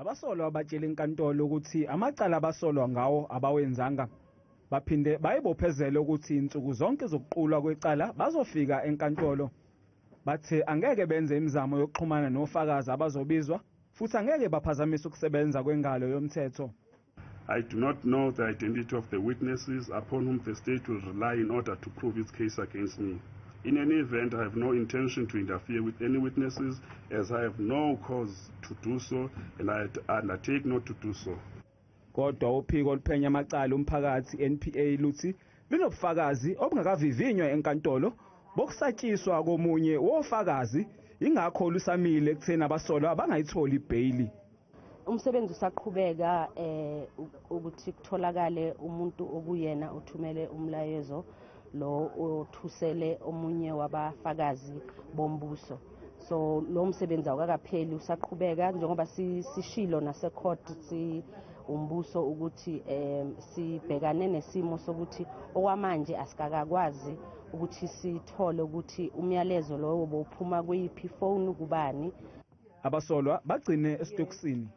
Abasolwa batshela inkantolo ukuthi amacala abasolwa ngawo abawenzanga. Baphinde bayibophezela ukuthi insuku zonke zokuqulwa kwecala bazofika enkantolo. Bathe angeke benze imizamo yokuxhumana nofakazi abazobizwa futhi angeke baphazamise ukusebenza kwengalo yomthetho. I do not know the identity of the witnesses upon whom the state will rely in order to prove its case against me. In any event, I have no intention to interfere with any witnesses, as I have no cause to do so and I undertake not to do so. Kodwa uphiko oluphenya amacala umphakathi NPA luthi linobufakazi obungakavivinywa enkantolo bokusatshiswa komunye wofakazi, ingakho lusamile ekutheni abasolwa bangayitholi ibheyili. Umsebenzi usaqhubeka ukuthi kutholakale umuntu okuyena uthumele umlayezo lo othusele omunye wabafakazi bombuso. So lo msebenzi awukakapheli, usaqhubeka, njengoba sishilo nase-court si umbuso ukuthi sibhekane nesimo sokuthi okwamanje asikakakwazi ukuthi sithole ukuthi umyalezo lowo bowuphuma kuyiphi phone, kubani. Abasolwa bagcine esitokisini.